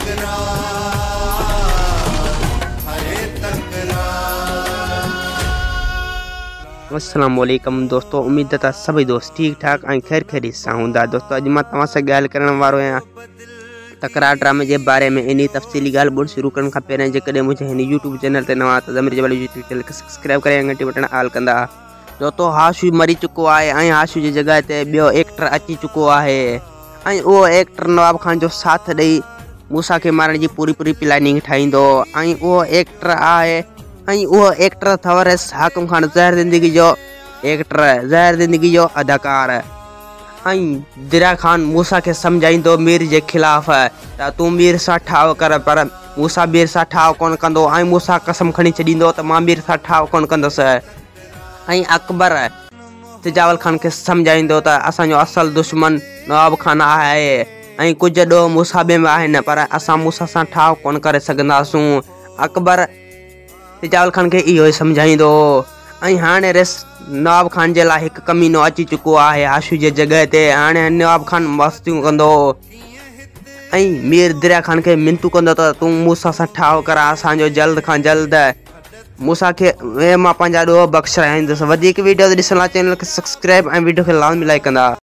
तकरार, हाय तकरार। अस्सलाम वालेकुम दोस्तों, उम्मीद त सभई दोस्त ठीक ठाक ऐं ख़ैर ख़ैरियत सां हूंदा। दोस्तों, अॼु मां तव्हां सां ॻाल्हि करण वारो आहियां तकरार ड्रामे जे बारे में। इन तफ़सीली ॻाल्हि ॿोल शुरू करण खां पहिरियां जेकॾहिं मुंहिंजे हिन यूट्यूब चैनल ते नवां त ज़मीर जमाली यूट्यूब चैनल खे सब्सक्राइब करे घंटी बटण आल कंदा। दोस्तों, हाशू मरी चुको आहे ऐं हाशू जी जॻह ते ॿियो एक्टर अची चुको आहे ऐं उहो एक्टर नवाब खान जो साथ ॾेई मूसा खे मारण जी पूरी पूरी प्लानिंग ठाहींदो ऐं उहो एक्टर आहे ऐं उहो एक्टर अथव रईस हाकिम खान, ज़हर ज़िंदगी जो एक्टर, ज़हर ज़िंदगी जो अदाकार। ऐं दरिया खान मूसा खे सम्झाईंदो मीर जे ख़िलाफ़ त तूं मीर सां ठाव कर, पर मूसा मीर सां ठाव कोन कंदो ऐं मूसा कसम खणी छॾींदो त मां मीर सां ठाव कोन कंदुसि। ऐं अकबर तिजावल खान खे सम्झाईंदो त असांजो असल दुश्मन नवाब खान आहे ऐं कुझु ॾोह मूसा में बि आहिनि, पर असां मूसा सां ठाव कोन करे सघंदासूं। अकबर तिजावल खान खे इहो ई सम्झाईंदो। ऐं हाणे रईस नवाब खान जे लाइ हिकु कमीनो अची चुको आहे हाशू जे जॻह ते। हाणे नवाब खान मस्तियूं कंदो ऐं मीर दरिया खान खे मिंतू कंदो त तूं मूसा सां ठाव करा असांजो जल्द खां जल्द, मूसा खे मां पंहिंजा ॾोह बख़्शाईंदुसि। वधीक वीडियो ॾिसण लाइ चैनल खे सब्सक्राइब ऐं वीडियो खे लाज़मी लाइक कंदा।